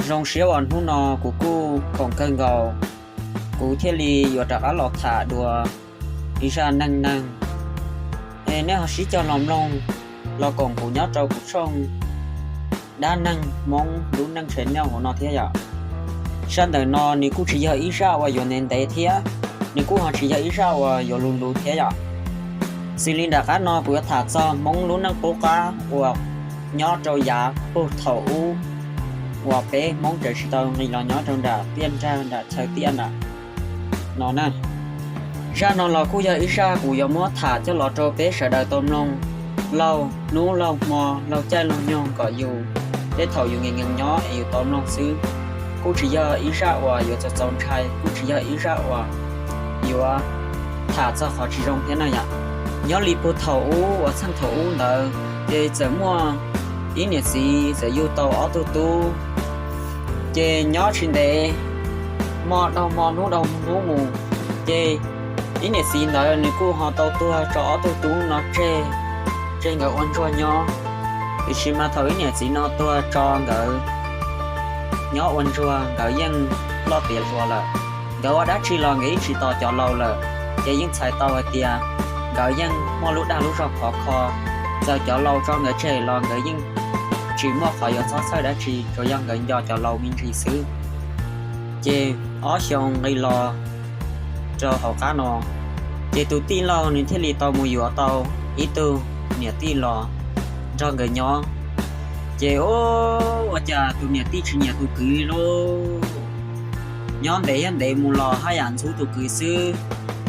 Zoo siab uas hnub no kuv kuj koom kawg nkaus, kuv thiaj li yuav rov qab los tham dua ib zaj neej neeg. Es nej ho sib cog los mloog, los koom kuv nyob rau kuv tshooj dab neeg Hmoob lub neej tshee nyob hauv no thiab yom. Zaj ntawm no nws kuj tsis yog ib zaj uas yuav ntev ntev thiab, nws kuj ho tsis yog ib zaj uas yuav luv luv thiab yom. Xws li nram qab no kuv yuav tham txog Hmoob lub neej qub qab uas nyob rau yav puag thaum ub uas peb Hmoob tseem tsis tau nqis los nyob rau nram tiaj nrag nram chaw tiaj nram no na. Zaj no los kuj yog ib zaj kuv yuav muab tham coj los rau peb sawv daws tau mloog laug hnub laug hmo laug caij laug nyoog kom yus tej thaum yus nkees nkees nyob es yus tau mloog xwb. Kuj tsis yog ib zaj uas yuav txaus txaus ntshai, kuj tsis yog ib zaj uas yuav tham txog qhov tsis zoo thiab na yom. Nyob li puag thaum ub uas txheej thaum ub ntawd ces txawm muaj ib niam txiv txawm yug tau ob tug tub. Ces nyob tsis ntev, hmo dhau hmo hnub dhau hnub mus, ces ib niam txiv ntawd nws kuj ho tau tuag tso ob tug tub no tseg, tseg nkawd ua ntsuag nyob. Tiam sis mas thaum ib niam txiv no tuag tso nkawd nyob ua ntsuag nkawd yeej loj tiav hluas lawm. Nkawd ua dab tsi los nkawd yeej tsis tos cov laus lawm, ces yeej txhais tau hais tias nkawd yeej muaj lub dag lub zog khov kho. Txawm cov laus tso nkawd tseg los nkawd yeej tsis muaj qhov yuav txhob txhawj dab tsi, tsuas yog nkawd nco cov laus me ntsis xwb. Ces ob xyoo nqis los rau hauv qab no, ces tus tij laug nws thiaj li tau mus yuav tau ib tug niam tij los nrog nkawd nyob. Ces ua cas tus niam tij tsis nyiam tus kwv lauj. Nyob ntev thiab ntev mus los haj yam ntxub tus kwv xwb.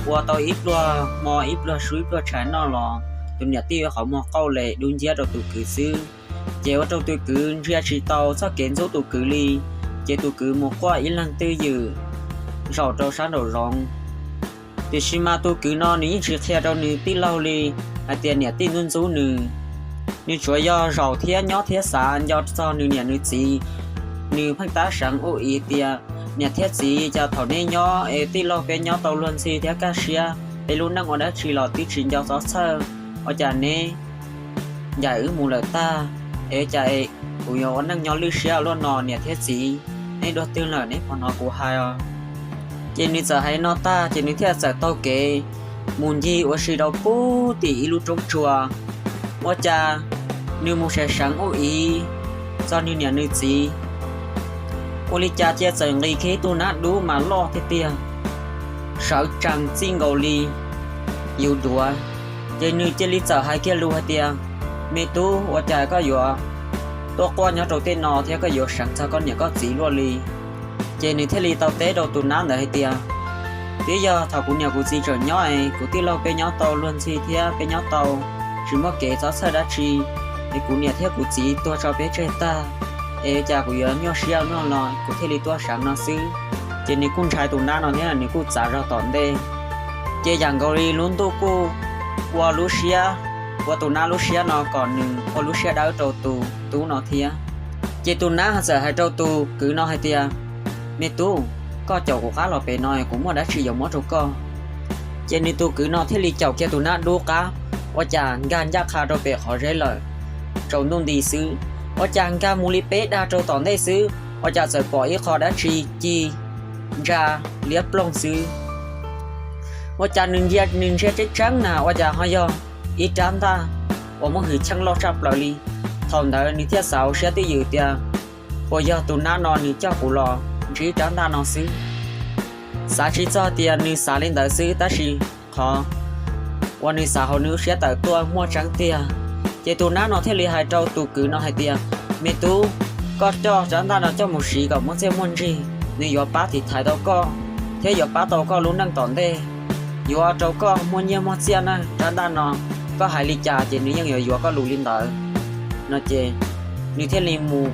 Ua tau ib pluag hmo ib pluag su ib pluag tshais noj los tus niam tij ua qhov muag qauj le dub nciab rau tus kwv xwb. Ces ua rau tus kwv ntsia tsis tau txoj kev ntxub tus kwv li, ces tus kwv mus quaj ib leeg twj ywm zaum rau sab nraum zoov. Tiam sis mas tus kwv no nws yeej tsis qhia rau nws tij laug li hais tias niam tij ntxub ntxub nws. Nws tsuas yog zaum thiab nyob thiab xav nco txog nws niam nws txiv. Nws pheej tab seev ua ib tias niam thiab txiv, cas thaum nej nyob es tij laug peb nyob tau luag ntxhi thiab kaj siab, peb lub neej ua dab tsi los twb tsis nco txob txhawj, ua cas neb ncaim wb mus lawm tag, es cas kuv yuav ua neej nyob lwj siab luaj no niam thiab txiv, neb dua twg lawm neb puas hnov kuv hais os? Ces nws txawm hais no tag ces nws thiaj txawm taug kev mus ncig ua si rau puag tim ib lub roob tsua. Ua cas nws mus seev seev ua ib txog nws niam nws txiv, ua li cas cia txawm nqis kiag ib tug nab dub mas loj tiag tiag, sawv tsees txij nkaus li yus duav. Ces nws cia li txawm hais kiag lus hais tias, me tub, ua cas koj yuav tuaj quaj nyob rau tej no thiab koj yuav seev txog koj niam koj txiv luaj li? Ces nws thiaj li tau teb rau tus nab ntawd hais tias, twb yog thaum kuv niam kuv txiv tseem nyob es kuv tij laug peb nyob tau luag ntxhi thiab peb nyob tau tsis muaj kev txhob txhawj dab tsi, es kuv niam thiab kuv txiv tuag tso peb tseg tag, es cas kuv yuav nyuaj siab no los kuv thiaj li tuaj seev no xwb. Ces nws kuj ntshai tus nab no thiab nws kuj txav zog tom ntej. Ces yam nkaus li lub ntuj kuj ua lub siab, ua tus nab lub siab no kom nws ua lub siab dawb rau tus tub no thiab. Ces tus nab txawm hais rau tus kwv no hais tias, me tub, koj caum kuv qab los pem no kuv muaj dab tsi yuav muab rau koj. Ces nws tus kwv no thiaj li caum kiag tus nab dub qab, ua cas nkag ncaj qha rau pem qhov zeb lawm, tsaus ntuj nti xwb. Ua cas nkag mus li peb dag rau tom ntej xwb, ua cas txawm pom ib qho dab tsi ci ntsa liab ploog xwb. Ua cas nws ntsia tseeb tseeb na ua cas ho yog ib rab ntaj uas muaj hwj chim loj tshaj plaws li. Thaum ntawd nws thiaj xav hauv siab twj ywm tias, puas yog tus nab no nws coj kuv los ntsib rab ntaj no xwb. Xav tsis txog tias nws xav li ntawd xwb tab sis qhov uas nws xav hauv nws lub siab tawm tuaj muaj tseeb tiag. Ces tus nab no thiaj li hais rau tus kwv no hais tias, me tub, koj coj rab ntaj no coj mus siv kom muaj txiaj muaj ntsig, nws yuav pab tiv thaiv tau koj thiab yuav pab tau koj lub neej tom ntej, yuav rau koj muaj nyiaj muaj txiaj na. Rab ntaj no koj hais li cas ces nws yeej yuav yuav koj lus li ntawd. No ces nws thiaj li mus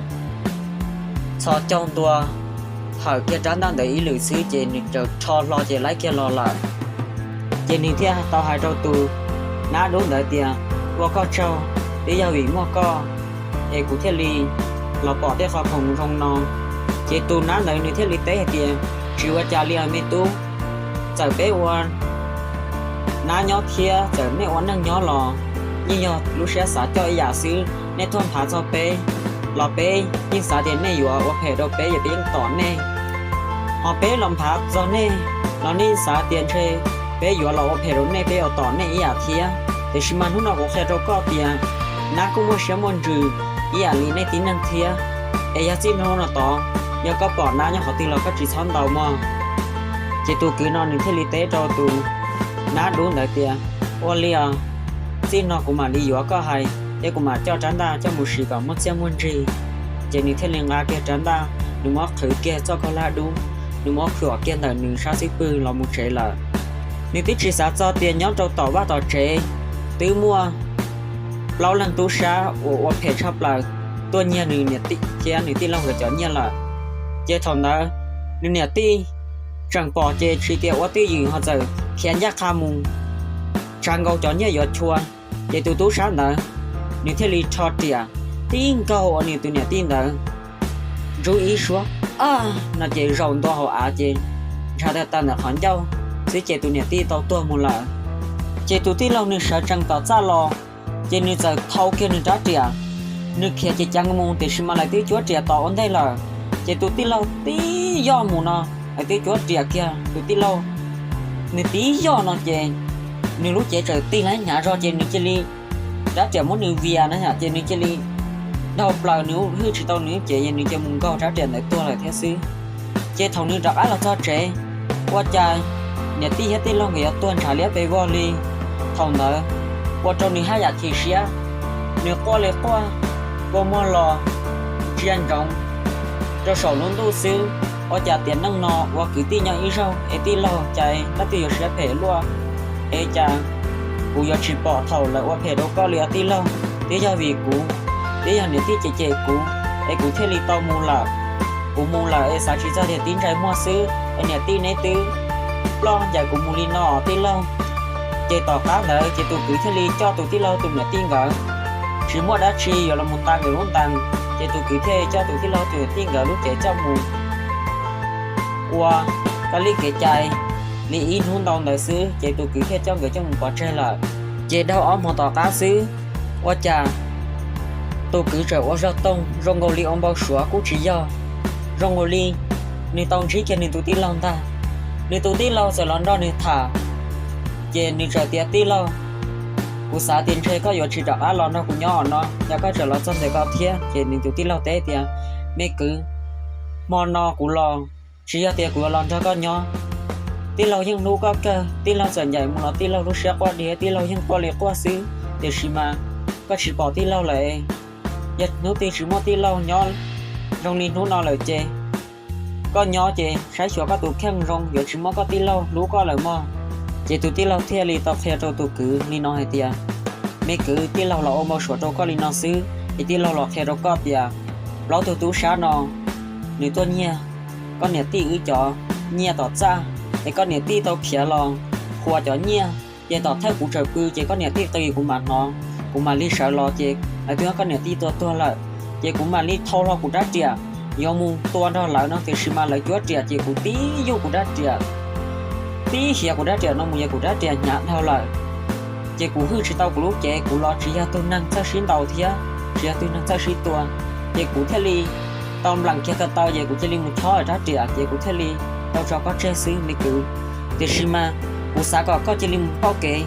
txhos caug ntua hawm kiag rab ntaj ntawd ib lwm xwb ces nws rho hlo ces laib kiag los lawm. Ces nws thiaj tau hais rau tus nab dub ntawd tias, ua koj tsaug, twb yog vim muaj koj es kuv thiaj li los pom tej qhov khoom zoo no. Ces tus nab ntawd nws thiaj li teb hais tias, tsis ua cas li os me tub, txawm peb ua nab nyob thiab txawm nej ua neej nyob los yeej yog lub siab xav coj ib yam xwb. Nej tuaj nphav txog peb los peb yeej xav tias nej yuav ua phem rau peb, yog peb yeej tom nej. Ho peb los nphav txog nej los nej xav tias ntshe peb yuav los ua phem rau nej, peb yuav tom nej ib yam thiab. Tiam sis mas hnub no kuv qhia rau koj tias nab kuj muaj siab muaj ntsws ib yam li nej tib neeg thiab. Es yog txij hnub no tod, yog koj pom nab nyob qhov twg los koj tsis txhob ntaus mog. Ces tus kwv no nws thiaj li teb rau tus nab dub ntawd tias, ua li os, txij no kuv mam li yuav koj hais, thiab kuv mam coj rab ntaj coj mus siv kom muaj txiaj muaj ntsig. Ces nws thiaj li nqa kiag rab ntaj, nws muab qhwv kiag txoj khaub hlab dub, nws muab khuam kiag ntawm nws sab xib pwg los mus tsev lawm. Nws twb tsis xav txog tias nyob rau tom vaj tom tsev twb muaj plaub leeg tub sab uas ua phem tshaj plaws tuaj nyiag nws niam tij thiab nws tij laug nkawd cov nyiaj lawm. Ces thaum ntawd nws niam tij tseem pom ces tsis tias ua twj ywm ho txawm khiav ncaj qha mus tsa nkaus cov nyiaj yuav chua. Ces tus tub sab ntawd nws thiaj li rho riam tib nkaug uas nws tus niam tij ntawd ntsub ib suab, a, no ces zaum ntua hauv av ces ntshav tag tag ntawm qhov ncauj xwb ces tus niam tij tau tuag mus lawm. Ces tus tij laug nws sawv tsees tom txaj los, ces nws txawm thau kiag nws rab riam, nws khiav cev ceev mus tiam sis mas lawv twb cuab riam tos ua ntej lawm. Ces tus tij laug tib yoj mus no, lawv twb cuab riam kiag tus tij laug, nws tib yoj no ces nws lub cev txawm tig lawm hnyav zog ces nws cia li, rab riam muab nws vias na ces nws cia li dhau plaws, nws hwj tsis tau nws lub cev, nws cia li mus nkaug rab riam ntawd tuag lawm thiab xwb. Ces thaum nws rov qab los txog tsev, ua cas niam tij thiab tij laug nkawd yuav tuag ntshav liab pes vog li. Thaum ntawd ua rau nws haj yam chim siab, nws quaj li quaj, kua muag los ntsia ntsoov rau saum lub ntuj xwb. Ua cas tiam neej no ua kwv tij nyob ib zaug es tij laug cas leej twg yuav siab phem luaj, es cas kuv yuav tsis pom thaum lawv ua phem rau koj li os tij laug. Twb yog vim kuv, twb yog niam tij cem cem kuv es kuv thiaj li tau mus lawm. Kuv mus lawm es xav tsis txog tias tib ntsais muag xwb es niam tij neb twb ploj ncaim kuv mus li no tij laug. Ces tom qab ntawd ces tus kwv thiaj li coj tus tij laug tus niam tij nkawd, tsis muaj dab tsi yuav los mus nta nkawd lub ntees, ces tus kwv thiaj li coj tus tij laug tus niam tij nkawd lub cev coj mus ua kab li kev cai li ib hnub ntau ntawd xwb ces tus kwv thiaj coj nkawd coj mus pov tseg lawm. Ces dhau ob hmo tom qab xwb, ua cas tus kwv txawm ua zog toog zoo nkaus li ua npau suav kuj tsis yog, zoo nkaus li nws tau ntsib kiag nws tus tij laug ntag. Nws tus tij laug txawm los nrog nws tham, ces nws txawm tias tij laug, kuv xav tias ntshe koj yuav tsis rov qab los nrog kuv nyob no, yog koj tseem los txog ntawm ko thiab. Ces nws tus tij laug teb tias, me kwv, hmo no kuv los tsis yog tias kuv yuav los nrog koj nyob. Tij laug yeej hlub koj kawg, tij laug txawm ncaim mus los tij laug lub siab quaj diav, tij laug yeej quaj li quaj xwb, tiam sis mas koj tsis pom tij laug lawm. Yog hnub twg tsis muaj tij laug nyob zoo li hnub no lawm ces koj nyob ces saib xyuas koj tus kheej zoo, yuav tsis muaj koj tij laug hlub koj lawm mog. Ces tus tij laug thiaj li tau qhia rau tus kwv li no hais tias, me kwv, tij laug los ua npau suav rau koj li no xwb es tij laug los qhia rau koj tias plaub tug tub sab no nws tuaj nyiag koj niam tij wb cov nyiaj tom txaj, es koj niam tij tau khiav los qhuas cov nyiaj, ces tom thawj kuv tsaws pw ces koj niam tij qw kuv mam hnov, kuv mam li sawv los ces lawv twb muab koj niam tij tua tuag lawm. Ces kuv mam li thau hlo kuv rab riam yuav mus tua nrog lawv no, tiam sis mas lawv cuab riam ces kuv tib yuj kuv rab riam, tib hiav kuv rab riam no mus ces kuv rab riam hnyav dhau lawm. Ces kuv hwj tsis tau kuv lub cev, kuv los tsis yog tug neeg txawj sib ntaus thiab tsis yog tug neeg txawj sib tua, ces kuv thiaj li tau npleem kiag ko taw ces kuv cia li mus chob rab riam ces kuv thiaj li tau tso koj tseg xwb me kwv. Tiam sis mas kuv xav kom koj cia li mus pauj kev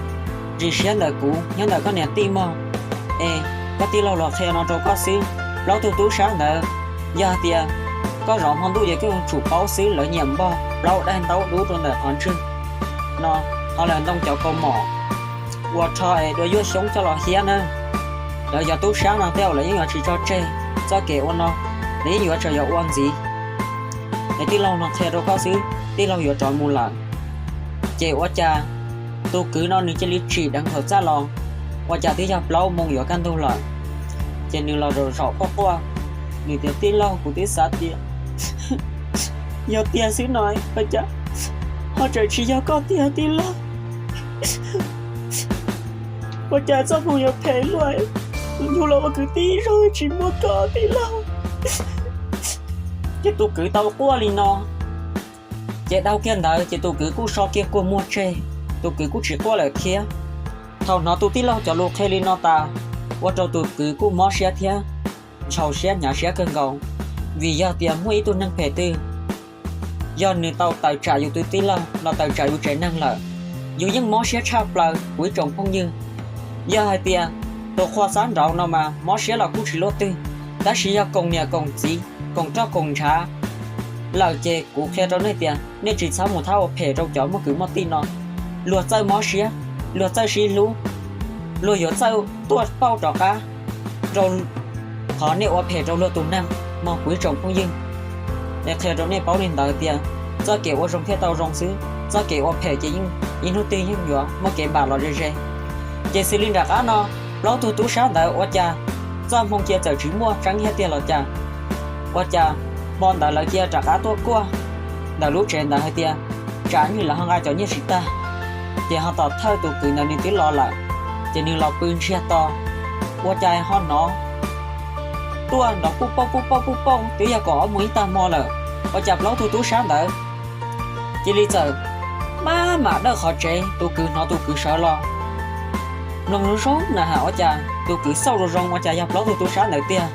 ntsis siab ntawm kuv nyob ntawm koj niam tij mog. Es koj tij laug los qhia no rau koj xwb, plaub tug tub sab ntawd, yog hais tias koj zov hmo ntuj ces koj tsum paub xwb, lawv nyiam npog plaub daim ntaub dub rau ntawm qhov ntswg no, ho lawv ntoo cov kaus mom ua rho es dua yuaj xyoob coj los hiab na. Lawv cov tub sab no tej zaum lawv yeej yuav tsis tso tseg txoj kev ua no, lawv yeej yuav tsum yuav ua ntxiv. Es tij laug no qhia rau koj xwb, tij laug yuav rov mus lawm. Ces ua cas tus kwv no nws cia li tsim dheev thaum txaj los, ua cas twb yog plaub moo yuav kaj ntug lawm. Ces nws los zaum zaum quaj quaj, nws tias tij laug, kuv twb xav tias yog tiag xwb no, ua cas ho tseem tsis yog koj tiag tij laug. Ua cas txoj hmoo yuav phem luaj, yug los ua kwv tij zaug tsis muaj koj tij laug. Ces tus kwv tau quaj li no, ces dhau kiag ntawd ces tus kwv kuj so kiag kua muag tseg, tus kwv kuj tsis quaj lawm thiab. Thaum hnov tus tij laug cov lus qhia li no tas, ua rau tus kwv kuj mob siab thiab. ntxhov siab hnyav siab kawg nkaus, vim yog tias muaj ib tug neeg phem twg yog nws tau tawm tsam yus tus tij laug los tawm tsam yus tsev neeg lawm, yus yeej mob siab tshaj plaws kuv ib tsoom phooj ywg. Yog hais tias tus qhua xab nraud no mas mob siab los kuj tsis luaj twg, tab sis yog koom niam koom txiv koom roj koom ntshav lawm ces kuv qhia rau nej tias nej tsis txhob mus thab ua phem rau cov muaj kwv muaj tij no. Luag txawj mob siab, luag txawj sib hlub, luag yuav txawj tuaj pauj rov qab rau qhov nej ua phem rau luag tus neeg mog kuv ib tsoom phooj ywg. Es qhia rau nej paub li ntawd tias txoj kev ua zoo thiaj tau zoo xwb, txoj kev ua phem ces yeej ib hnub twg yeej yuav muaj kev npam los ze ze. Ces xws li nram qab no, plaub tug tub sab ntawd ua cas txoj hmoo cia txawm tsis muaj tseeb thiab tiag los cas? Ua cas hmo ntawd lawv cia rov qab tuaj kuaj ntawm lub tsev ntawd hais tias tsam nws los ho nqa cov nyiaj tsis tag, ces ho tom thawj tus kwv ntawd nws twb los lawm, ces nws los pw ntsiag to, ua cas ho hnov tuaj nrov puj pauj puj pauj puj pauj twb yog kaum ob moos ib tag hmo lawm. Ua cas plaub tug tub sab ntawd cia li txawm maj mam dawj qhov tsev, tus kwv hnov tus kwv sawv los mloog zoo zoo na has ua cas tus kwv xauj zoo zoo ua cas yog plaub tug tub sab ntawd tiag.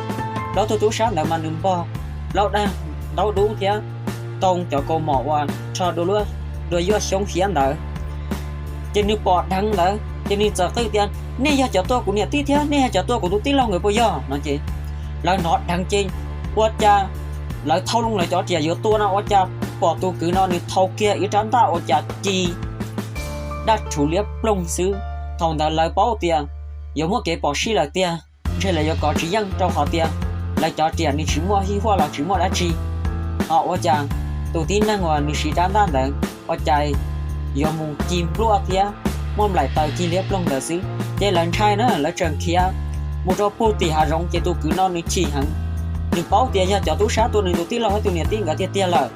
Plaub tug tub sab ntawd mas nws npog plaub daim ntaub dub thiab ntoo cov kaus mom uas rho dua yuaj xyoob hiab ntawd. Ces nws pom dheev ntawd ces nws txawm qw tias nej yog cov tua kuv niam tij thiab nej yog cov tua kuv tus tij laug nkawd puas yog no ces lawv hnov dheev ces ua cas lawv thau loo lawv cov riam yuav tua no ua cas pom tus kwv no nws thau kiag ib rab ntaj ua cas ci daj rhuv liab ploog xwb. Thaum ntawd lawv paub tias yuav muaj kev pom sij lawm tiag, ntshe lawv yuav kov tsis yeej rau qhov tias lawv cov riam nws tsis muaj hij huaj los tsis muaj dab tsi. Ho ua cas tus tib neeg uas nws siv rab ntaj ntawd ua cas yuav mus ci npluaj thiab muaj nplaim taws ci liab ploog ntawd xwb. Ces lawv ntshai na lawv tseem khiav mus rau puag tim hav zoov ces tus kwv no nws chim heev, nws paub tias yog cov tub sab tua nws tus tij laug thiab tus niam tij nkawd tiag tiag lawm.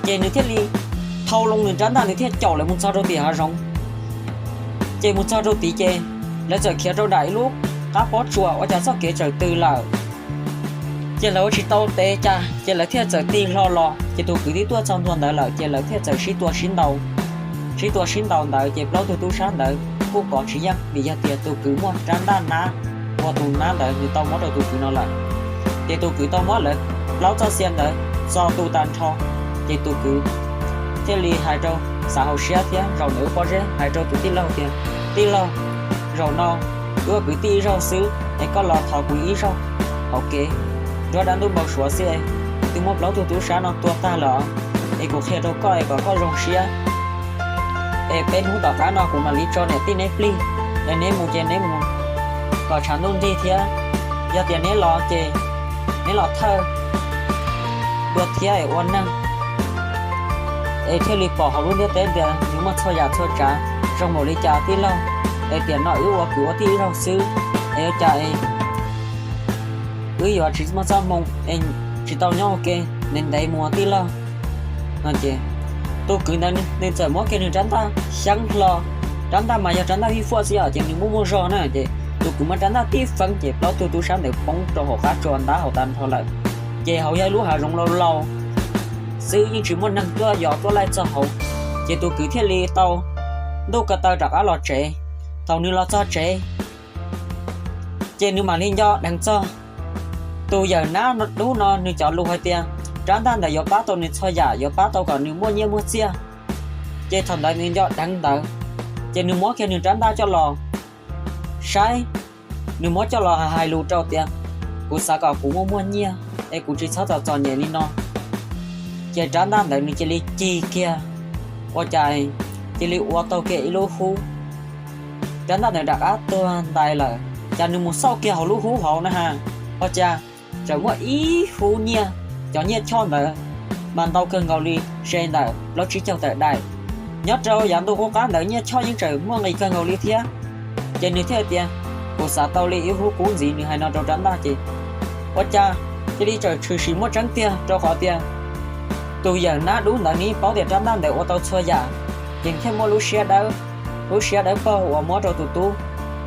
Ces nws thiaj li thau loo nws rab ntaj nws thiaj caum lawv mus txog rau tim hav zoov. Ces mus txog rau tid ces lawv txawm khiav rau nram ib lub qab pob tsuas ua cas txoj kev txawm tws lawm. Ces lawv ua tsis tau tes cas ces lawv thiaj txawm tig hlo los ces tus kwv twb tuaj txog ntua ntawd lawm ces lawv thiaj txawm sib tua sib ntaus. Sib tua sib ntaus ntawd ces plaub tug tub sab ntawd kuj kov tsis yeej vim yog tias tus kwv muaj rab ntaj nab, ua tus nab ntawd nws tau muab rau tus kwv no lawm. Ces tus kwv tau muab lawv plaub txoj sia ntawd txo tu tag nrho. Ces tus kwv thiaj li hais rau, xav hauv siab thiab zaum ntawm lub pob zeb hais rau tus tij laug tias, tij laug, zaum no wb ua kwv tij ib zaug xwb es koj los thov kuv ib zaug hauv kev, nruab dab ntub npau suav xwb es twb muab plaub tug tub sab no tua tag lawm es kuv qhia rau koj es kom koj zoo siab es peb hnub tom qab no kuv mam li tso niam tij neb plig es neb mus ces neb mus kom tshav ntuj nrig thiab. Yog tias neb los ces neb los thawj dua thiab es ua neeg es thiaj li pom hauv lub ntiaj teb tias nws muaj txhua yam txhua tsav zoo npaum li cas tij laug. Es tiam no wb ua kwv ua tij ib zaug xwb es ua cas es wb yuav tsis muaj txoj hmoo es tsis tau nyob ua ke ntev ntev mus tij laug no ces tus kwv ntawd nws txawm muab kiag nws rab ntaj xyeeb hlo. Rab ntaj mas yog rab ntaj hij huaj xwb yom ces nws muaj muaj zog na ces tus kwv muab rab ntaj tib feeb ces plaub tug tub sab ntawd poob rau hauv qab tsua ntab hauv tag nrho lawm. Ces hauv yog ib lub hav zoov laus laus xwb yeej tsis muaj neeg tuaj yos tuaj laij txog hauv. Ces tus kwv thiaj li tau ntuj ko taw rov qab los tsev. Thaum nws los txog tsev ces nws mam li nco dheev txog tus yawm nab dub no nws cov lus hais tias rab ntaj ntawd yuav pab tau nws txhua yam, yuav pab tau kom nws muaj nyiaj muaj txiaj. Ces thaum ntawd nws nco dheev ntawd ces nws muab kiag nws rab ntaj coj los saib, nws muab coj los hais lus rau tias, kuv xav kom kuv muaj muaj nyiaj es kuv tsis txhob txom txom nyem li no. Ces rab ntaj ntawd nws cia li cig kiag, ua cas cia li ua tau kiag ib lub hub. Rab ntaj ntawd rov qab tuag ntais lawm, cas nws mus xauj kiag hauv lub hub hauv na has, ua cas tseem muaj ib hub nyiaj. Cov nyiaj choj ntawd mas ntau kawg nkaus li, ze ntawm plaub tsib caug tawm daim. Nyob rau yav ntuj qub qab ntawd nyiaj choj yeej tseem muaj nqis kawg nkaus li thiab. Ces nws thiaj tias, kuv xav tau li ib hub kub ntxiv. Nws hais no rau rab ntaj ces ua cas cia li tseem tshwm sim muaj tseeb tiag, rau qhov tias tus yawm nab dub ntawd nws paub tias rab ntaj ntawd ua tau txhua yam, ces thiaj muaj lub siab dawb, lub siab dawb paug uas muab rau tus tub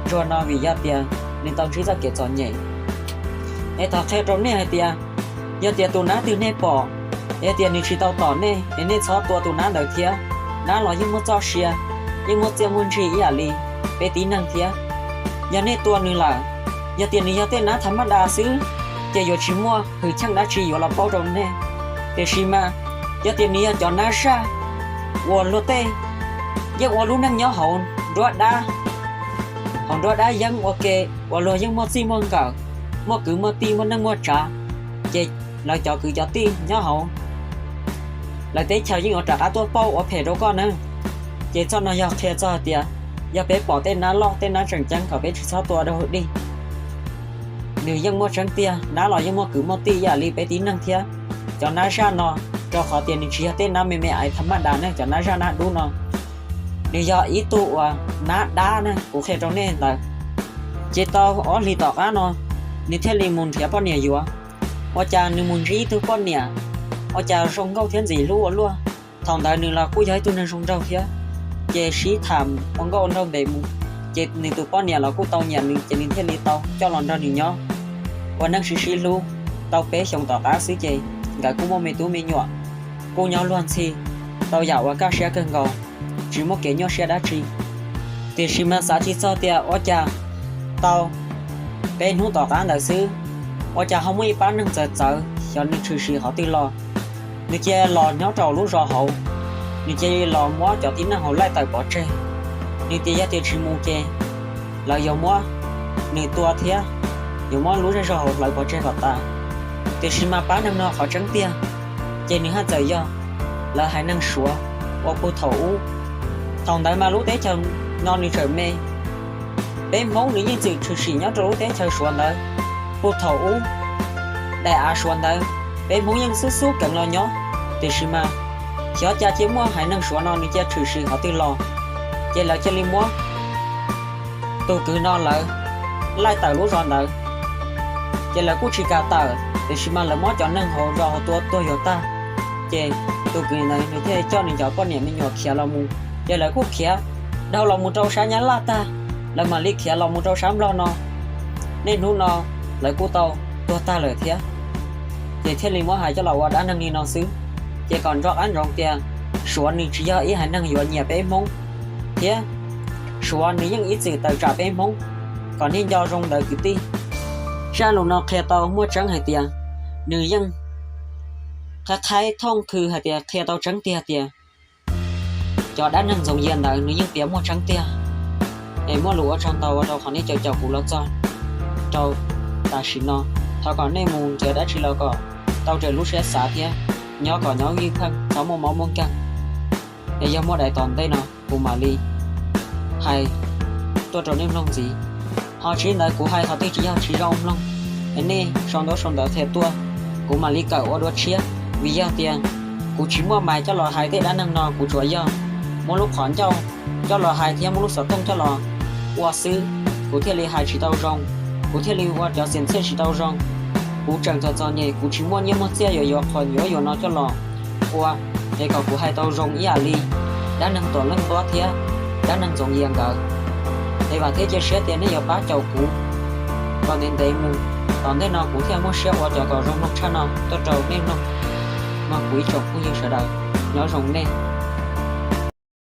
ntsuag no vim yog tias nws tau ntsib txoj kev txom nyem. Es thov qhia rau nej hais tias, yog tias tus nab twg nej pom, yog tias nws tsis tau tom nej es nej txhob tua tus nab ntawd thiab. Nab los yeej muaj txoj sia, yeej muaj txiaj muaj ntsig ib yam li peb tib neeg thiab. Yog nej tua nws lawm, yog tias nws yog tej nab thav maj das xwb, ces yuav tsis muaj hwm cheej dab tsi yuav los paub rau nej. Tiam sis mas yog tias nws yog cov nab zaj uas luag tej yeej ua lub neej nyob hauv nruab dab, hauv nruab dab yeeb ua ke, uas luag yeej muaj txij muaj nkawm, muaj kwv muaj tij, muaj neej muaj tsav, ces lawv cov kwv cov tij nyob hauv lawv teb chaws yeej yuav rov qab tuaj pauj ua phem rau koj na. Ces txoj no yog qhia txog hais tias yog peb pom tej nab loj tej nab tseem ceeb kom peb tsis txhob tua rau hauv dej. Nws yeej muaj tseeb tiag, nab los yeej muaj kwv muaj tij ib yam li peb tib neeg thiab. Cov nab zaj no, rau qhov tias nws tsis yog tej nab me me ais tha maj das ne, cov nab zaj nab dub no nws yog ib tug uas nab dab ne, kuv qhia rau nej ntawd. Ces tau ob hlis tom qab no, nws thiaj li mus nrhiav poj niam yuav. Ua cas nws mus ntsib ib tug poj niam ua cas zoo nkauj thiab ntxim hlub ua luaj. Thaum ntawd nws los kuj yog ib tug neeg zoo nraug thiab, ces sib tham ua nkauj ua nraug ntev mus, ces nws tus poj niam los kuj tau nyiam nws, ces nws thiaj li tau coj los nrog nws nyob ua neej sib sib hlub. Tau peb xyoos tom qab xwb ces nkawd kuj muaj me tub me nyuam, kuj nyob luag ntxhi, tau yam uas kaj siab kawg nkaus, tsis muaj kev nyuaj siab dab tsi. Tiam sis mas xav tsis txog tias ua cas tau peb hnub tom qab ntawd xwb, ua cas ho muaj ib pab neeg txawv txawv, xyov nws tshwm sim qhov twg los. Nws cia los nyob rau lub zos hauv, nws cia li los muab cov tib neeg hauv laij tawm pov tseg. Nws tias yog tias tsis mus ces lawv yuav muab nws tua thiab yuav muab lub zej zog hauv hlawv pov tseg kom tas. Tiam sis mas pab neeg no qhov tseeb tiag ces nws haj txawm yog lawv haiv neeg Suav uas puag thaum ub. Thaum ntawd mas lub teb chaws no nws tseem me, peb Hmoob nws yeej txwm tshwm sim nyob rau lub teb chaws Suav ntawd. Puag thaum ub, daim av Suav ntawd, peb Hmoob yeej xub xub keev los nyob, tiam sis mas xyov cas cia muaj haiv neeg Suav no nws cia tshwm sim qhov twg los, ces lawv cia li muab tus kwv no lawv laij tawm lub zos ntawd. Ces lawv kuj tsis kam tawm, tiam sis mas lawv muab cov neeg hauv zos hauv tua tuag yuav tag. Ces tus kwv ntawd nws thiaj coj nws cov poj niam me nyuam khiav los mus, ces lawv kuj khiav dhau los mus rau sab Nyab Laj tag, lawv mam li khiav los mus rau sab Nplog no. Niaj hnub no lawv kuj tau tuag tag lawm thiab. Ces thiaj li muab hais coj los ua dab neeg li no xwb. Ces kom nco qab ntsoov tias Suav nws tsis yog ib haiv neeg yuav nyiam peb Hmoob, thiab Suav nws yeej ib txwm tawm tsam peb Hmoob, kom nej nco zoo ntawd kwv tij. Zaj lus no qhia tau muaj tseeb hais tias, nws yeej qhab qhaib thooj khw hais tias qhia tau tseeb tiag tias cov dab neeg Ntxoov Yias ntawd nws yeej piav muaj tseeb tiag. Es muaj lus ua tsaug ntau ua rau qhov nej caum caum kuv los txog rau tam sim no. Thov kom nej mus nrhiav dab tsi los kom tau raws lub siab xav thiab nyob kom nyob ywj pheej, txhob muaj mob muaj nkeeg. Es yog muaj daim tom ntej no kuv mam li hais tuaj rau nej mloog ntxiv. Ho tsis ntawd kuv hais qhov twg tsis yog tsis zoo mloog, es nej sau ntaub sau ntawv qhia tuaj, kuv mam li kawm ua dua tshiab. Vim yog tias kuv tsis muaj mais coj los hais tej dab neeg no, kuv tsuas yog muab lub qhov ncauj coj los hais thiab muab lub xov tooj coj los ua xwb, kuv thiaj li hais tsis tau zoo, kuv thiaj li ua cov xiam txhiaj tsis tau zoo. Kuv tseem txom txom nyem, kuv tsis muaj nyiaj muaj txiaj yuav yuav qhov yuav yuav no coj los ua, es kom kuv hais tau zoo ib yam li dab neeg Tuam Leej Ntuab thiab dab neeg Ntxoov Yias nkawd. Es vam thiab cia siab tias nej yuav pab caum kuv kom ntev ntev mus, tom ntej no kuv thiaj muaj siab ua cov kom zoo mloog tshaj no tuaj rau nej mloog. Mog, kuv ib tsoom phooj ywg sawv daws, nyob zoo nej.